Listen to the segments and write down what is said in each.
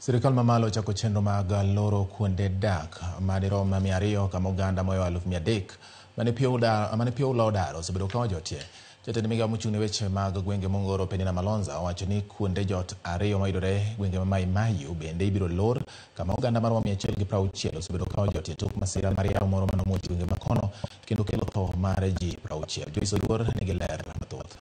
Sirikal mamalo ochako chenro mag loro kuonde dak madirom 200 kama oganda mohewo 300,000 mane pi oula odaro osebedo ka ojotie. Jatend migao mochung' ne weche mag gwenge mongoro Penina Malonza owacho ni kuonde jot ariyo mayudore gwenge ma Mai Mahiu bende ibiro lor kama oganda maromo 160 osebedo ka ojotie tok masira mar yamo moro manomuoch gwenge makono kendo kelo tho mar ji 60. Joyce Oduor nigi ler mathoth.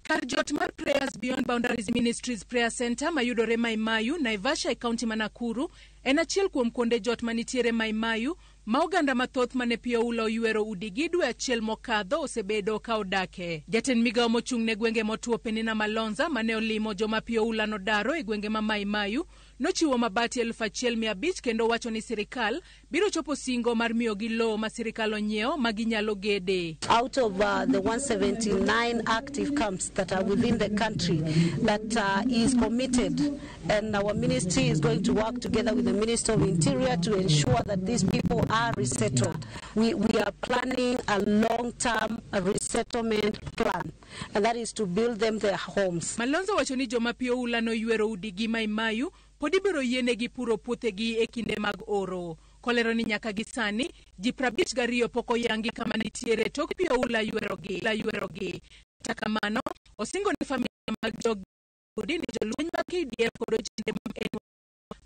Kar jot mar Prayers Beyond Boundaries Ministries Prayer Center mayudore Mai Mahiu, Naivasha e kaunti ma Nakuru en achiel kuom kuonde jot manitiere Mai Mahiu ma oganda mathoth mane pi oula oywero udigi dwe achiel mokadho osebedo ka odake. Jatend migao mochung' ne gwenge motwo Penina Malonza mane olimo joma pi oula nodaro e gwenge ma Mai Mahiu nochiwo mabati 1500 kendo wacho ni sirikal biro chopo singo mar miyogi lowo ma sirikal onyiewo ma ginyalo gede. Out of the 179 active camps that are within the country that is committed, and our ministry is going to work together with the Minister of Interior to ensure that these people are resettled. We are planning a long-term resettlement plan, and that is to build them their homes. Malonzo wacho ni joma pi oula noywero udigi Mai Mahiu pod ibiro yienegi puro puothegi e kinde mag oro. Kolero ni nyaka gi sani ji 52 pok oyangi kama nitiere tok pi oula ywerogi. Ywerogi. Kata kamano, osingo ne familia mag jogudi ni jolweny mag KDF kod ojende mag NY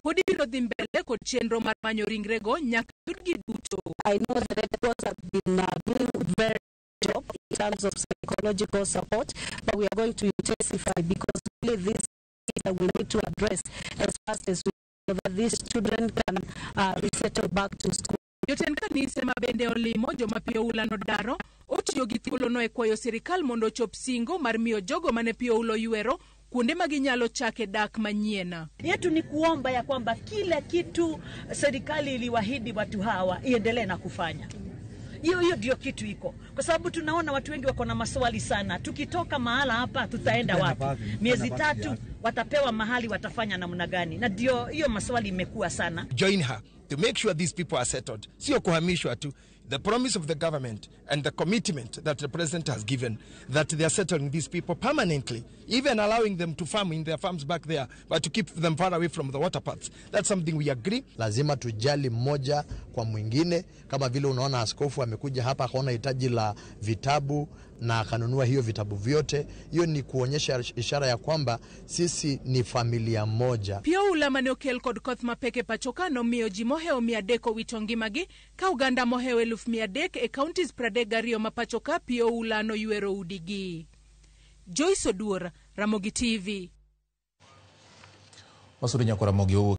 pod ibiro dhi mbele kod chenro mar manyo ringrego nyaka yudgi duto. I know the Red Cross have been doing very good job in terms of psychological support, but we are going to intensify because really this that we need to address as fast as we so that these children can resettle back to school. Jotend kanise ma bende olimo joma pi oula nodaro otiyo gi thuolono e kwayo sirikal mondo ochop singo mar miyo jogo mane pi oula oywero kuonde ma ginyalo chake dak manyien. Yetu ni kuomba ya kwamba kila kitu serikali iliwaahidi watu hawa iendelee na kufanya hiyo hiyo ndio kitu iko, kwa sababu tunaona watu wengi wako na maswali sana. Tukitoka mahala hapa tutaenda wapi? Miezi 3 watapewa mahali, watafanya namna gani? Na ndio hiyo maswali imekuwa sana. Join her to make sure these people are settled. Sio kuhamishwa tu. The promise of the government and the commitment that the president has given that they are settling these people permanently, even allowing them to farm in their farms back there, but to keep them far away from the water paths. That's something we agree. Lazima tujali mmoja kwa mwingine, kama vile unaona askofu amekuja hapa akaona hitaji la vitabu na akanunua hiyo vitabu vyote. Hiyo ni kuonyesha ishara ya kwamba sisi ni familia moja. Pi oula mane okel kod koth mapek e pachoka nomiyo ji mohewo 300 owito ngimagi ka oganda mohewo 300,000 e counties 32 ma pachoka pi oula noywero udigi. Joyce Oduor, Ramogi TV. Wasudo nyaka Ramogi owuok.